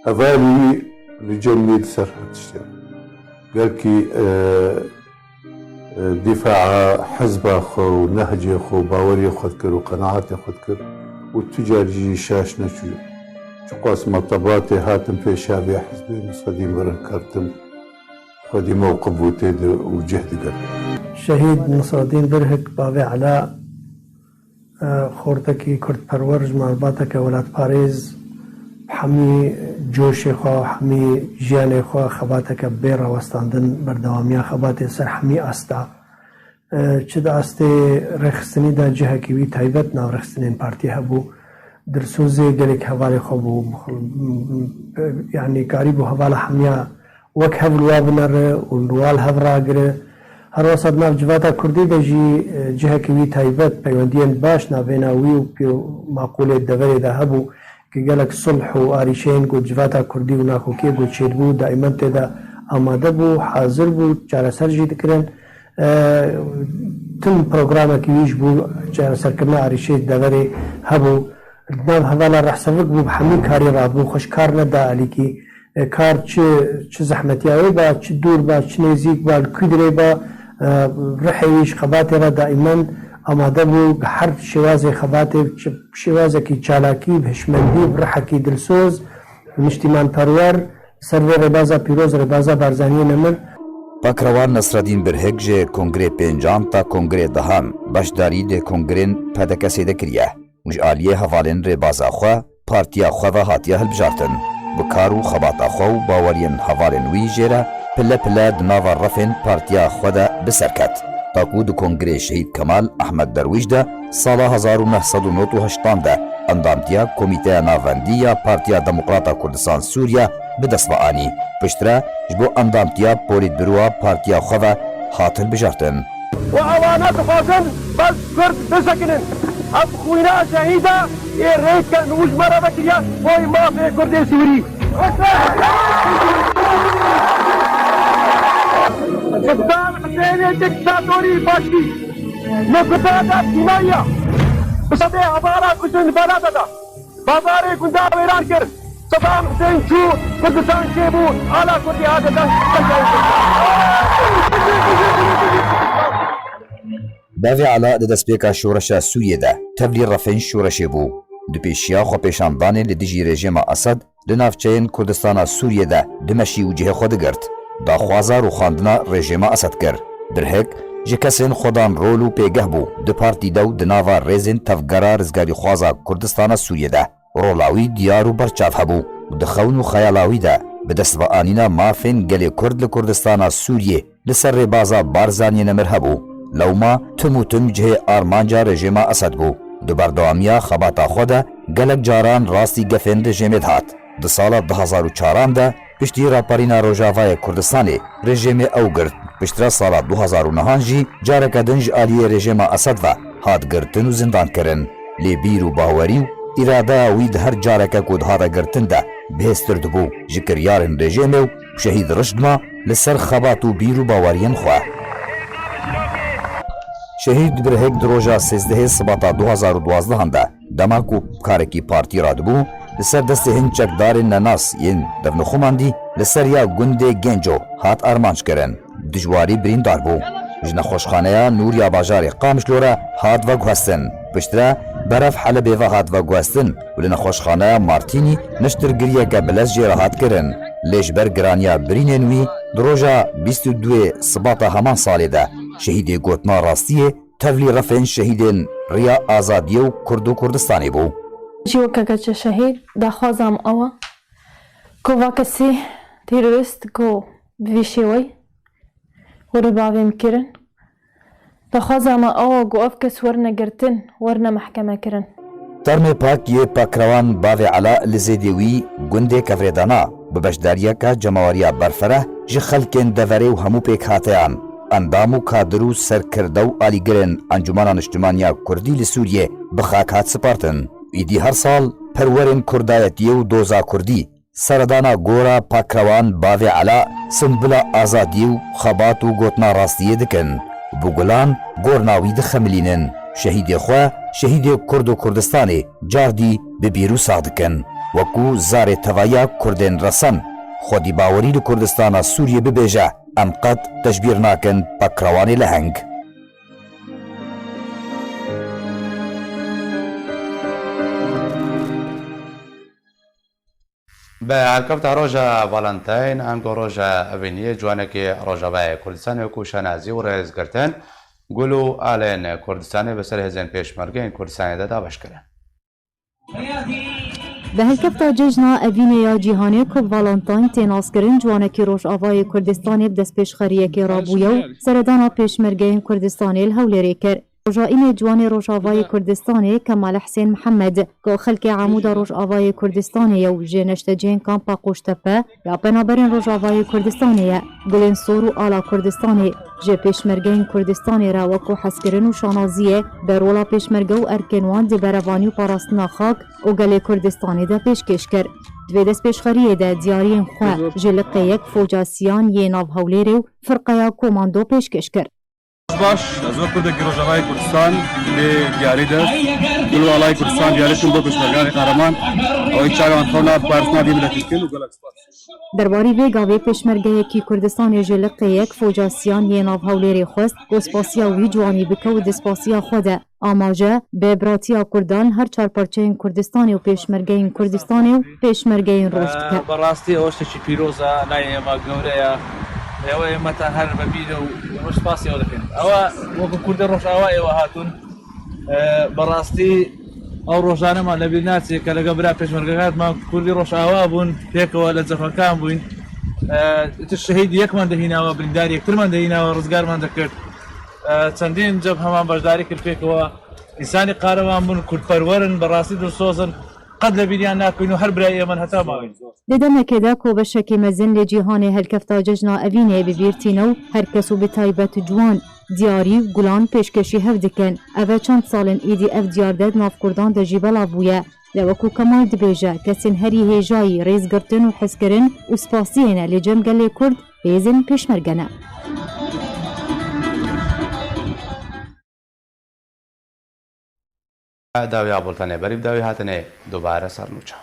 Hevalî wî li cem wî di ser her tiştê. Gelkî, e, e, dîfaa hizba xwe û nehcê xwe û baweriyê xwe dikir û qenaetê xwe dikir û tu car jî şaş neçû. Çiqas me tebatê hatim pêşa vê hizbê Nesredîn Birhik kertim. Xwedî mewqif û tê de û cih digirt. Şehîd Nesredîn Birhik bavê Ela, e, xortekî kurdperwer ji malbateke welatparêz bi hemî coşê xwe, hemî jiyanê xwe xebateke bê rawestandin, berdewamiya xebatê ser hemî asta. E, çi di astê rêxistinî de cihekî wî taybet nav rêxistinên partiyê hebû. Dilsozê gelek hevalê xwe bû. Yanî karîbû hevala hemiya wek hev li wa binere û li wa li hev ragire. Her wesa di nav civata kurdî de jî, e, cihekî wî taybet, peywendiyên baş navbêna wî û pêw maqûlê deverê de hebû. Ku gelek sulh û arîşeyên ku civata kurdî û nakokiyê ku çêdibû, daîmen tê de amade bû, hazir bû, çareser jî dikirin. E, tim programekî wî ji bo çareserkirina arîşeyê deverê hebû. Di nav hevala rehsevik bû, bi hemî karî rabû, xwe ji kar neda alîkî. E, kar çi, çi zehmetiya wê ba, çi dûr ba, çi nêzîk ba, li ku dirê ba, e, rihê wî ji xebatê re daîmen amade bû, bi her şêwazê xebatê, çi şêwazekî çalakî, bi hişmendî, bi rihekî dilsoz, niştîmanperwer, ser vê rêbaza pîroz, rêbaza Barzaniyê nemir. Pakrewan Nesredîn Birhik ji kongrê pêncan ta kongrê dehan beşdarî di kongrên P D K S'ê de kiriye û ji aliyê hevalên rêbaza xwe, partiya xwe ve hatiye hilbijartin. Bi kar û xebata xwe û baweriyên hevalên wî jê re pile pile di nava refên partiya xwe de bi ser ket. Ta ku di kongrê Şehîd Kemal Ehmed Derwîş de sala hezar û neh sed û nod û heştan de endamtiya Komîteya Navendî ya Partiya Demokrata Kurdistan Sûriye bi dest ve anî. Piştre ji bo endamtiya Polîtbîroya partiya xwe ve hat hilbijartin. Û ewana dixwazin bes Kurd bisekinin. Ev xwîna şehîda ê rêdke nû ji me re vekiriye boy mafê Kurdê Sûrî. Sultan Husênê diktatorî başkî. Li Kurda de kînaya. Bi sedê hezara kuştin li Belede de. Bazarê gunda wêran kir. Sedam Husên çû, Kurdistan çêbû, ala Kurdî hate dest. Bavê Ela di destpêka şoreşa Sûriyê de tevlî refên şoreşê bû. Di pêşiya xwepêşandanê li dijî rejîma Esed, li navçeyên Kurdistana Sûriyê de dimeşî û cihê xwe digirt. Daxwaza rûxandina rejîma Esed kir. Birhik ji kesên xwedan rol û pêgeh bû di partî de û di nava rêzên tevgera rizgarîxwaza Kurdistana Sûriyê de rola wî diyar û berçav hebû û di xewn û xeyala wî de bi destveanîna mafên gelê Kurd li Kurdistana Sûriyê li ser rêbaza Barzaniyê nemir hebû. Lewma tim û tim cihê armanca rejêma Esed bû. Di berdewamiya xebata xwe de gelek caran rastî gefên rejêmê dihat. Di sala du hezar û çaran de piştî raperîna Rojavayê Kurdistanê rejêmê ew girt. Piştre sala du hezar û nehan jî careke din ji aliyê rejêma Esed ve hat girtin û zindan kirin. Lê bîr û bawerî û îradeya wî di her careke ku dihate girtin de bihêztir dibû ji kiryarên rejêmê û şehîd rişt ma li ser xebat û bîr û baweriyên xwe. Şehîd Birhêk di roja sêzdehê Sibata du hezar û duwazdeh de, dema ku karekî partî radibû, li ser destê hin çekdarên nenas yên devnixumandî li ser ya gundê Genco hat armanc kirin. Dijwarî birîndar bû. Ji nexweşxaneya Nûr ya bajarê Qamişlo re hat veguhestin. Piştre berev Helebê ve hat veguhestin û li nexweşxaneya Martînî niştirgiriyeke bilez jê re hat kirin. Lê ji ber giraniya birînên wî di roja bîst û duyê Sibata heman salê de şehîdê gotina rastiyê tevlî refên şehîdên Riya Azadiyê û Kurd û Kurdistanê bû. Jî weke keçe şehîd, daxwaza min ew e ku va kesî terorîst ku bi vî şêweyî were bavê min kirin. Daxwaza me ew e ku ev kes werine girtin, werine mehkeme kirin. Termê pak yê Pakrewan Bavê Ela li Zêdê wî gundê Kevrêdana bi beşdariyeke cemaweriya berfereh ji xelkên deverê û hemû pêkhateyan, endam û kadir û serkirde û alîgirên Encûmena Niştimaniya Kurdî li Sûriyê bi xak hat sipartin. Îdî her sal perwerên kurdayetiyê û doza kurdî Seredana gora Pakrewan Bavê Ela, simbula azadiyê û xebat û gotina rastiyê dikin. Bi gulan gorna wî dixemilînin. Şehîdê xwe, şehîdê Kurd û Kurdistanê cardî bi bîr û sax dikin. Wekû zarê tevayiya Kurdên resen, xwedî bawerî li Kurdistana Sûriyê bibêje, em qet teşbîr nakin Pakrewanê leheng. Bi helkefta roja Valentine, ango roja evîniyê, ciwanekî Rojavayê Kurdistanê wekû şanazî û rêzgirtin, gul û alên Kurdistanê bi ser hêzên pêşmergeyên Kurdistanê de dabeş kirin. Bi helkefta cejna evînê ya cîhanê ku bi Valentine tê naskirin, ciwanekî Rojavayê Kurdistanê bi destpêşxeriyekê rabûye û seredana pêşmergeyên Kurdistanê li Hewlêrê kir. Roja înê ciwanê Rojavayê Kurdistanê Kemal Husên Mihemed, ku xelkê Amûda Rojavayê Kurdistanê ye û ji neştecihên kampa Qoştepe ya penaberên Rojavayê Kurdistanê ye, gulên sor û ala Kurdistanê ji pêşmergeyên Kurdistanê re wekû hezkirin û şanaziyê bi rola pêşmerge û erkên wan di berevanî û parastina xak û gelê Kurdistanê de pêşkêş kir. Di vê destpêşxeriyê de diyariyên xwe ji liqê yek foca siyan yê nav Hewlêrê û firqeya komando pêşkêş kir. Baş, ez wek Kurdekî Rojavayê Kurdistan lê diyarî de gul û alayê Kurdistan diyarî dikim bo pêşmerganê qehreman. Ew çawa wan xewna parastina vî miletî dikin û gelek spas. Derbarî vê gavê pêşmergeyekî Kurdistanê ji liqê yek foca siyan yê nav Hewlêrê xwest ku spasiya wî ciwanî bike û di spasiya xwe de amaje bi biratiya Kurdan her çar parçeyên Kurdistanê û pêşmergeyên Kurdistanê û pêşmergeyên Roj dike. بەڕاستی ئەوە شتێکی پیرۆزە، لای ئێمە گەورەیە. ئێوە ئێمەتان هەر بە بیرە و ئێمە سپاسی ئەوە دەکەین. ئەوە وەکو کوردە ڕۆژاوا ئێوە هاتوون. ئە، بەڕاستی ئەو ڕۆژانەمان لەبیر ناچێت کە لەگەڵ برا پێشمەرگەکانمان کوردی ڕۆژاوا بوون، پێکەوە لە جەفەکان بووین. ئە، ئیتر شەهید یەکمان دەهیناوە، بریندار یەکترمان دەهیناوە، ڕزگارمان دەکرد. ئە، چەندین جەبهەمان بەشداری کرد پێکەوە. ئینسانی قارەوان بوون، کوردپەروەرن، بەڕاستی دڵسۆزن، قەت لە بیریان ناکەین و هەر برای ئێمەن هەتا ماوین. Di demekê de ku beşekî mezin li cîhanê helkefta cejna evînê bi bîr tîne û her kes û bi taybet ciwan diyarî û gulan pêşkêşî hev dikin. Ev e çend sal in êdî ev diyar de di nav kurdan de jî belav bûye. Lê wekû Kemal dibêje, kesên herî hêjayî, rêzgirtin û hezkirin û spasiyê ne li cem gelê Kurd hêzên pêşmerge ne. Dawiya bultenê berî bi dawî hatinê dubare ser nûçe.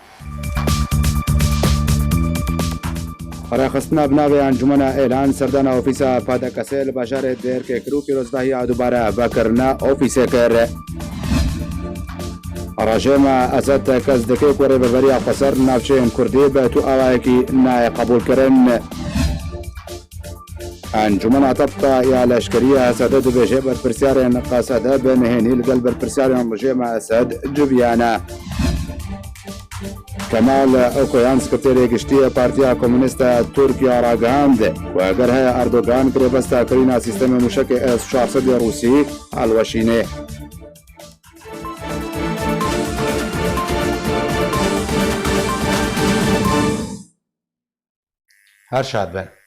Rêxistina bi navê Encûmena Êlan serdana ofîsa P D K S'ê li bajarê Dêrkê kir û pîrozbahiya dubare vekirina ofîsê kir. Rejêma Esed kes dike ku rêveberiya xweser navçeyên Kurdî bi tu awayekî nayê qebûlkirin. Encûmena Tebqa ya Leşkerî ya Esedê dibêje berpirsyarên Qesede bi nihênî li gel berpirsyarên rejêma Esed civiyane. Kemal Okoyan, sekreterê giştî yê Partiya Komûnîst a Tirkiya ragihand ku eger heye Erdogan girêbesta kirîna sîstemê mûşekê S çar sed yê Rûsî hilweşînê. Her şad bin.